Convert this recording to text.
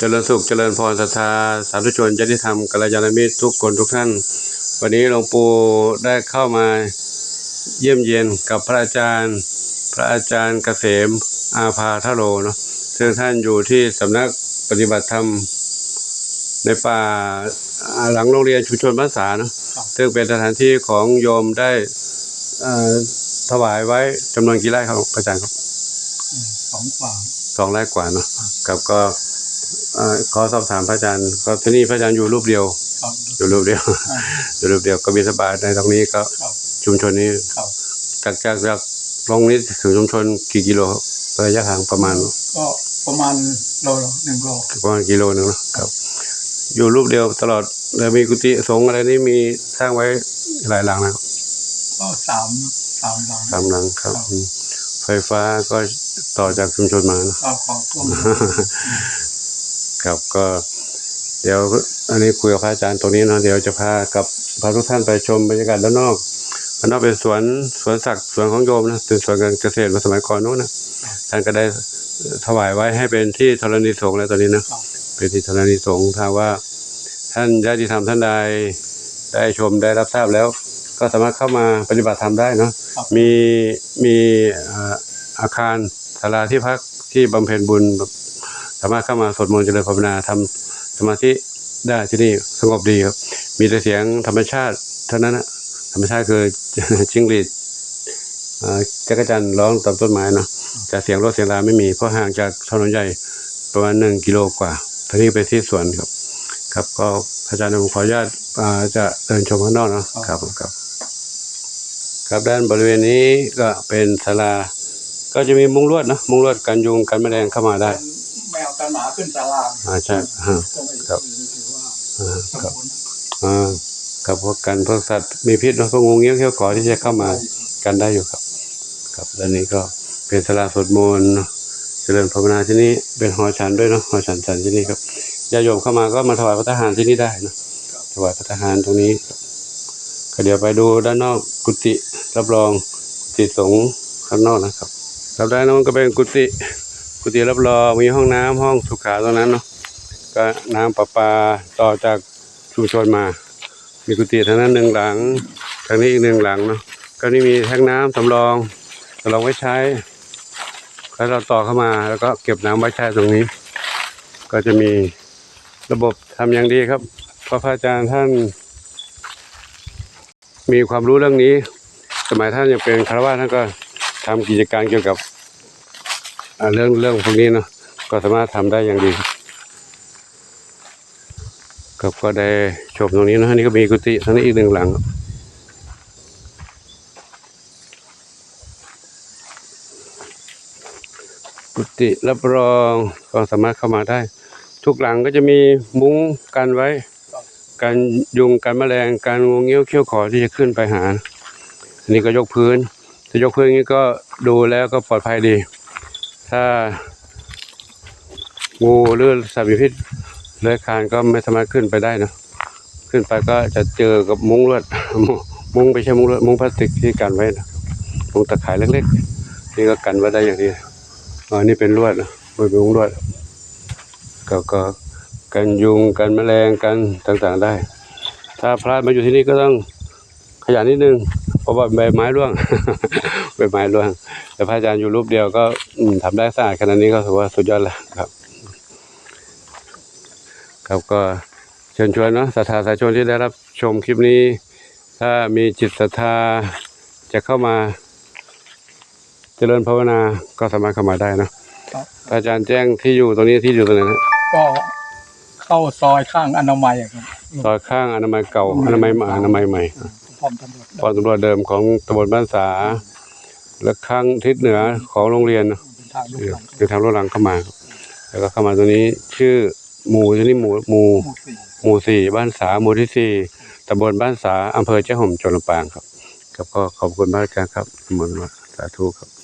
ເຈະເລີນສຸກ ເຈະເລີນພອນ ສັດທາສາທຸຊົນ ຍາດຕິທຳ ກັນລະຍານະມິດທຸກຄົນທຸກທ່ານ. ວັນນີ້ຫຼວງປູ່ໄດ້ເຂົ້າມາຢ້ຽມຢຽນກັບພະອາຈານ ພະອາຈານກະເສມ ອາພາທະໂລເນາະ ເຊິ່ງທ່ານຢູ່ທີ່ສຳນັກປະຕິບັດທຳໃນປ່າ ອາ ຫຼັງໂຮງຮຽນຊຸມຊົນບ້ານສາເນາະ ເຊິ່ງເປັນສະຖານທີ່ຂອງໂຍມໄດ້ ເອີ ຖວາຍໄວ້ຈຳນວນກີ່ໄຮ່ຄັບ ພະອາຈານຄັບ? ສອງກວ່າ ສອງໄຮ່ກວ່າເນາະ. ຄັບ ກໍ ເອີ ຂໍສອບຖາມພະອາຈານ ກໍທີ່ນີ້ພະອາຈານຢູ່ຮູບດຽວ? ຢູ່ຮູບດຽວ ຢູ່ຮູບດຽວ ກໍບິນທະບາດໃນຕົງນີ້ ກໍຊຸມຊົນນີ້ ຈາກ ຈາກ ຈາກ ຕອງນີ້ເຖິງຊຸມຊົນກີ່ກິໂລ ໄລຍະທາງປະມານ? ກໍປະມານໂລໜຶ່ງໂລ ປະມານກິໂລໜຶ່ງເນາະ. ຄັບ ຢູ່ຮູບດຽວຕະຫຼອດ ແລ້ວມີກຸຕິສົງອະໄລນີ້ ມີສ້າງໄວ້ຫຼາຍຫຼັງແລ້ວ? ກໍສາມ ສາມຫຼັງ ສາມຫຼັງຄັບ. ໄຟຟ້າກໍຕໍ່ຈາກຊຸມຊົນມາເນາະ? ຄັບ ກໍ ດຽວອັນນີ້ຄຸຍກັບພະອາຈານຕົງນີ້ເນາະ ດຽວຈະພາກັບ ພາທຸກທ່ານໄປຊົມບັນຍາກາດດ້ານນອກ. ດ້ານນອກເປັນສວນ ສວນສັກ ສວນຂອງໂຍມນະ ເປັນສວນການກະເສດເມື່ອສະໄໝກ່ອນໂນ້ນນະ. ທ່ານກໍໄດ້ຖວາຍໄວ້ໃຫ້ເປັນທີ່ທໍລະນີສົງແລ້ວຕອນນີ້ນະ ເປັນທີ່ທໍລະນີສົງ. ຖ້າວ່າທ່ານຍາດຕິທຳທ່ານໃດໄດ້ຊົມໄດ້ຮັບຊາບແລ້ວ ກໍສາມາດເຂົ້າມາປະຕິບັດທຳໄດ້ເນາະ. ມີ ມີ ເອີ ອາຄານສາລາທີ່ພັກທີ່ບຳເພັນບຸນ ສາມາດເຂົ້າມາສວດມົນຈະເລີນພາວະນາ ທຳສະມາທິໄດ້ທີ່ນີ້ ສະຫງົບດີຄັບ. ມີແຕ່ສຽງທຳມະຊາດເທົ່ານັ້ນນະ ທຳມະຊາດຄືຈິ້ງຫຼີດ ເອີ ຈັກກະຈັນຮ້ອງຕາມຕົ້ນໄມ້ເນາະ ແຕ່ສຽງລົດສຽງລາໄມ່ມີ ເພາະຫ່າງຈາກຖະໜົນໃຫຍ່ປະມານໜຶ່ງກິໂລກວ່າ. ຕອນນີ້ໄປທີ່ສວນຄັບ. ຄັບ ກໍພະອາຈານ ເດີ ຂໍອະນຸຍາດ ອາ ຈະເດີນຊົມຂ້າງນອກເນາະ. ຄັບ ຄັບ ຄັບ ດ້ານບໍລິເວນນີ້ກໍເປັນສາລາ ກໍຈະມີມຸ້ງລວດເນາະ ມຸ້ງລວດກັນຍຸງກັນແມະແລງເຂົ້າມາໄດ້. ແມວກັນໝາຂຶ້ນສາລາ ອາ ໃຊ່ ອາ ຄັບ ອາ ຄັບ ພວກກັນພວກສັດມີພິດເນາະ ພວກງູງງິ້ວເຂື່ອວຂໍທີ່ຈະເຂົ້າມາກັນໄດ້ຢູ່ຄັບ. ຄັບ ແລະນີ້ກໍເປັນສາລາສວດມົນເນາະ ຈະເລີນພາວະນາທີ່ນີ້ ເປັນຫໍສັນດ້ວຍເນາະ ຫໍສັນ ສັນທີ່ນີ້ຄັບ. ຍາດໂຍມເຂົ້າມາກໍມາຖວາຍພັດຕາຫານທີ່ນີ້ໄດ້ເນາະ ຖວາຍພັດຕາຫານຕົງນີ້. ກໍດຽວໄປດູດ້ານນອກກຸຕິຮັບຮອງ ກຸຕິສົງຂ້າງນອກນະຄັບ. ຄັບ ດ້ານໂນ້ນກໍເປັນກຸຕິ ກຸຕິຮັບຮອງ ມີຫ້ອງນ້ຳ ຫ້ອງສຸຂາຕົງນັ້ນເນາະ ກໍນ້ຳປະປາຕໍ່ຈາກຊຸມຊົນມາ. ມີກຸຕິທາງນັ້ນໜຶ່ງຫຼັງ ທາງນີ້ອີກໜຶ່ງຫຼັງເນາະ. ກໍນີ້ມີແທ້ງນ້ຳສຳລອງ ສຳລອງໄວ້ໃຊ້ ແລ້ວເຮົາຕໍ່ເຂົ້າມາ ແລ້ວກໍເກັບນ້ຳໄວ້ໃຊ້ຕົງນີ້. ກໍຈະມີລະບົບທຳຢ່າງດີຄັບ ເພາະພະອາຈານທ່ານມີຄວາມຮູ້ເລື່ອງນີ້ ສະໄໝທ່ານຍັງເປັນຄາລະວາດ ທ່ານກໍທຳກິດຈະການກ່ຽວກັບ ອາ ເລື່ອງ ເລື່ອງພວກນີ້ເນາະ ກໍສາມາດທຳໄດ້ຢ່າງດີ. ຄັບ ກໍໄດ້ຊົມຕົງນີ້ເນາະ ອັນນີ້ກໍມີກຸຕິທາງນີ້ອີກໜຶ່ງຫຼັງ ກຸຕິຮັບຮອງ ກໍສາມາດເຂົ້າມາໄດ້. ທຸກຫຼັງກໍຈະມີມຸ້ງກັນໄວ້ ກັນຍຸງ ກັນແມະແລງ ກັນງູງງິ້ວເຂື່ອວຂໍທີ່ຈະຂຶ້ນໄປຫາ. ອັນນີ້ກໍຍົກພື້ນ ຖ້າຍົກພື້ນນີ້ກໍດູແລ້ວກໍປອດໄພດີ ຖ້າ ງູ ຫຼື ສັດມີພິດເລືອຍຄານກໍໄມ່ສາມາດຂຶ້ນໄປໄດ້ເນາະ. ຂຶ້ນໄປກໍຈະເຈີກັບມຸ້ງລວດ ມຸ້ງ ໄມ່ໃຊ່ມຸ້ງລວດ ມຸ້ງພລາສຕິກທີ່ກັນໄວ້ເນາະ ມຸ້ງຕາຂ່າຍເລັກໆ ນີ້ກໍກັນໄວ້ໄດ້ຢ່າງດີ. ອັນນີ້ເປັນລວດເນາະ ເປັນມຸ້ງລວດ ກໍ ກໍກັນຍຸງ ກັນແມະແລງ ກັນຕ່າງໆໄດ້. ຖ້າພະມາຢູ່ທີ່ນີ້ກໍຕ້ອງ ຂະຫຍັນນິດໜຶ່ງ ເພາະວ່າໃບໄມ້ຮ່ວງ ໃບໄມ້ຮ່ວງ ແຕ່ພະອາຈານຢູ່ຮູບດຽວກໍ ອືມ ທຳໄດ້ສະອາດຂະໜາດນີ້ກໍຖືວ່າສຸດຍອດແລ້ວຄັບ. ຄັບ ກໍເຊີນຊວນເນາະ ສັດທາສາທຸຊົນທີ່ໄດ້ຮັບຊົມຄລິບນີ້ ຖ້າມີຈິດສັດທາຈະເຂົ້າມາ ຈະເລີນພາວະນາກໍສາມາດເຂົ້າມາໄດ້ເນາະ. ຄັບ ພະອາຈານແຈ້ງທີ່ຢູ່ຕົງນີ້ ທີ່ຢູ່ຕົງນັ້ນນະ? ກໍເຂົ້າຊອຍຂ້າງອະນາໄມອະຄັບ. ຊອຍຂ້າງອະນາໄມເກົ່າ ອະນາໄມໃໝ່ ອະນາໄມໃໝ່ ປ້ອມຕຳຫຼວດ ປ້ອມຕຳຫຼວດເດີມຂອງຕຳບົນບ້ານສາ ແລະ ຂ້າງທິດເໜືອຂອງໂຮງຮຽນເນາະ ເປັນທາງລົງຫຼັງ ເອີ ເປັນທາງລົງຫຼັງເຂົ້າມາ. ແລ້ວກໍເຂົ້າມາຕົງນີ້ ຊື່ໝູ່ ຕົງນີ້ໝູ່ ໝູ່ ໝູ່ສີ່ ບ້ານສາ ໝູ່ທີສີ່ ຕຳບົນບ້ານສາ ອຳເພີແຈ້ງຫົມ ຈັງຫວັດລຳປາງຄັບ. ຄັບ ກໍຂອບຄຸນພະອາຈານຄັບ ສາທຸຄັບ.